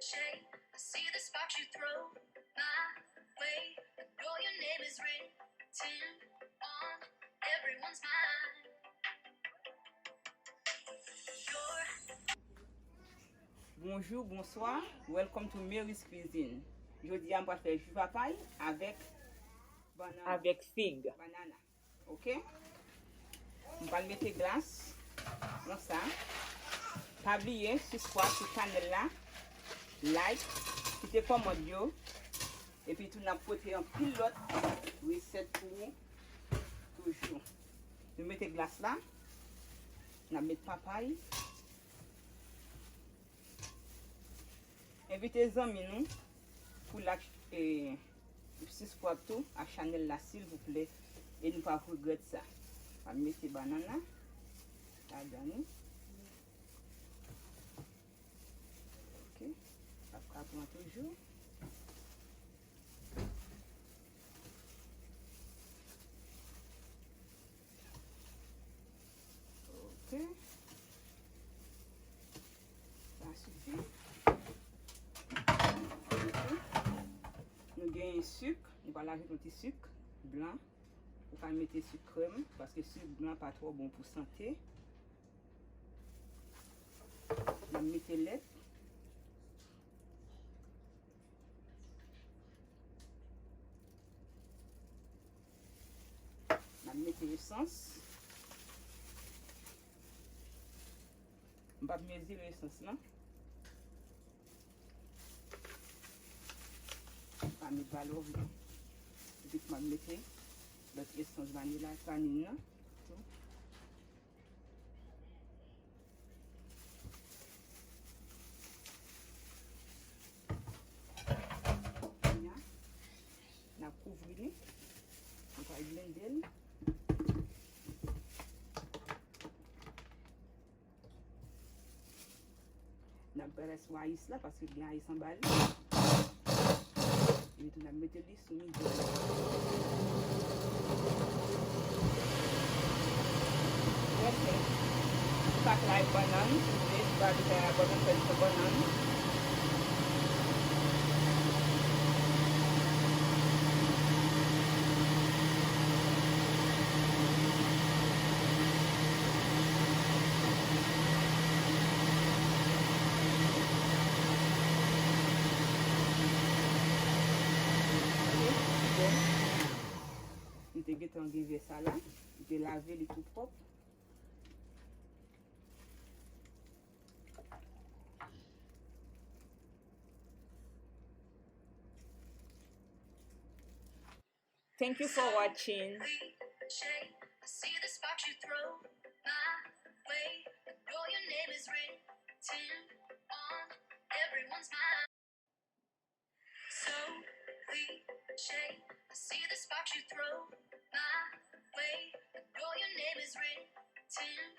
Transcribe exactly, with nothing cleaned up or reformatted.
Cliche. I see the sparks you throw my way. I know your name is written on everyone's mind. You're Bonjou, bonswa. Welcome to Mary's Cuisine. Jodi a, m pral fè ji papay avèk bannann. Avèk fig. Banana. Ok? M pral mete glas nan sa. Pa bliye, siskwab sou chanèl la, like, kite kòmant yo. Epi tou, n ap pote anpil lòt resèt pou ou toujou. Nou mete glas la. N ap met papay. Envite zanmi nou pou l ak, e, siskwab tou ak chanèl la, silvouplè. E nou p ap regrèt sa. N ap mete bannann la ladan li. Ok. L ap ka pran toujou. Ok. Sa sifi. Ok. Nou genyen sik. Nou pral ajoute yon ti sik blan. Ou ka mete sik krèm, paske sik blan pa twò bon pou sante. N ap mete lèt. N ap mete esans. M p ap mezire esans lan. M pa met valè vre. Epi m ap mete lòt esans vanila, vanilya nan tou. Kounye a, n ap kouvri li. Nou pral blende l. N ap balans ayis la, paske gen ayis anba li. Epi tou, n ap mete li sou midyòm. Drèse. Sa k la ak bannann, si w vle, si w pa vle fè ak bannann, fè l san bannann. M te gentan gen vè sa la. M te lave li tou pwòp. Thank you for watching. Cliche. I see the sparks you throw my way. I know your name is written on everyone's mind. So cliche. I see the sparks you throw my way. I know your name is written